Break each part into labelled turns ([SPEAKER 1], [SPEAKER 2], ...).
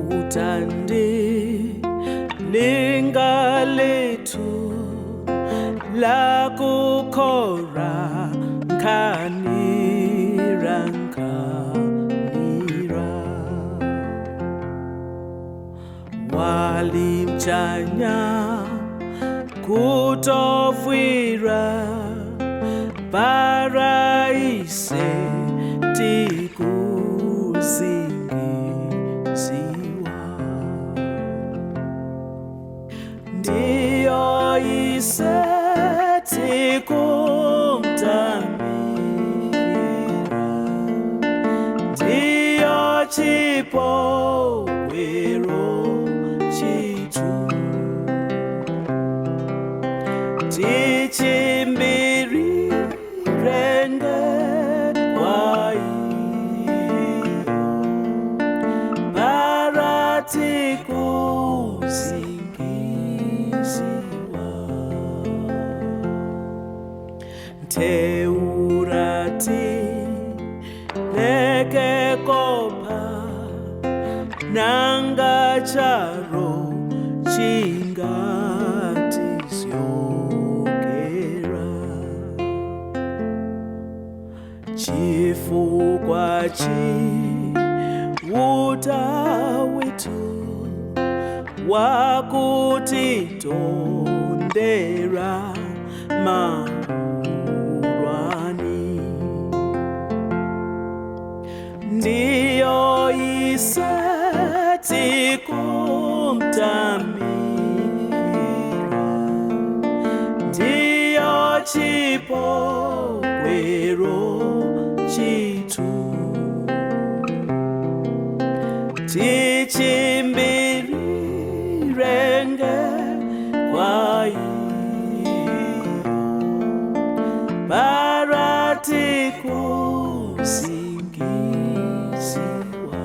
[SPEAKER 1] Chiutandi linga letu la kukora kanira kanira walimchanya kutofwira paraise tikuzingiziwa ndiyo ise tikumtamira ndiyo chipo wero chitu tichimbiri renge kwaiyo paratikuzingiziwa teurati lekekopa nanga charo chingatisyokera chifukwa chiuta wetu wakutitondera maurwani ndiyo ise tikumtamira ndiyo chipo kwero chitu tichimbiri kwaiyo paratikuzingiziwa.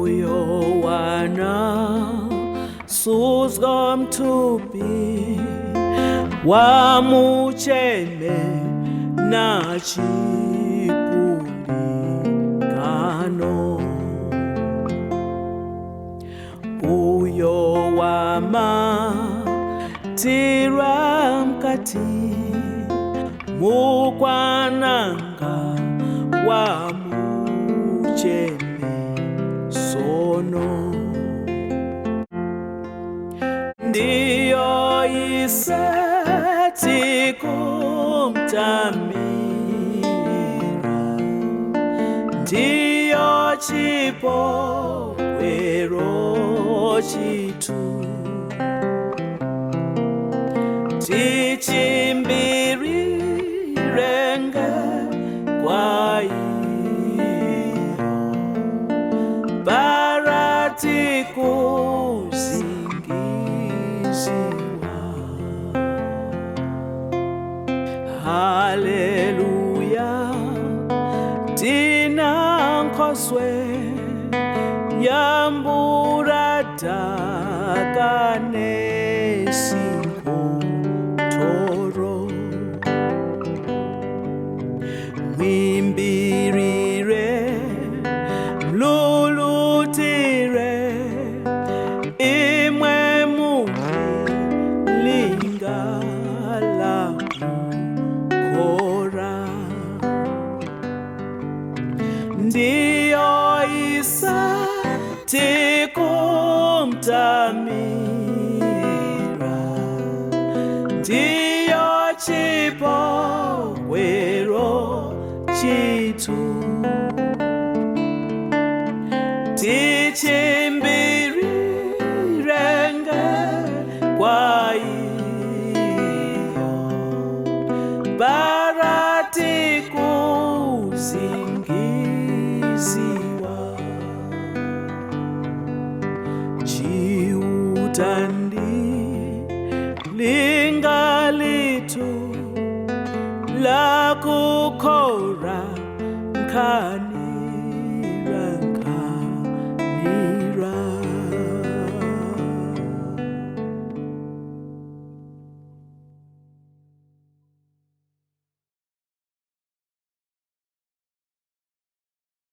[SPEAKER 1] Uyo wana suzga mtupi wamucheme na chipulikano uyo wama tira mkati mukwananga wamucheme sono ndiyo ise tikumtamira ndiyo chipo kwero chitu tichimbiri renge kwaiyo paratikuzingiziwa. Haleluya tinankhoswe yamburadakanesinkhotoro mwimbirire mlulutire imwe mulingala kora ndiyo isa tikumtamira ndiyo chipo wero chitu Tandi lingalitu la kukora nkhani.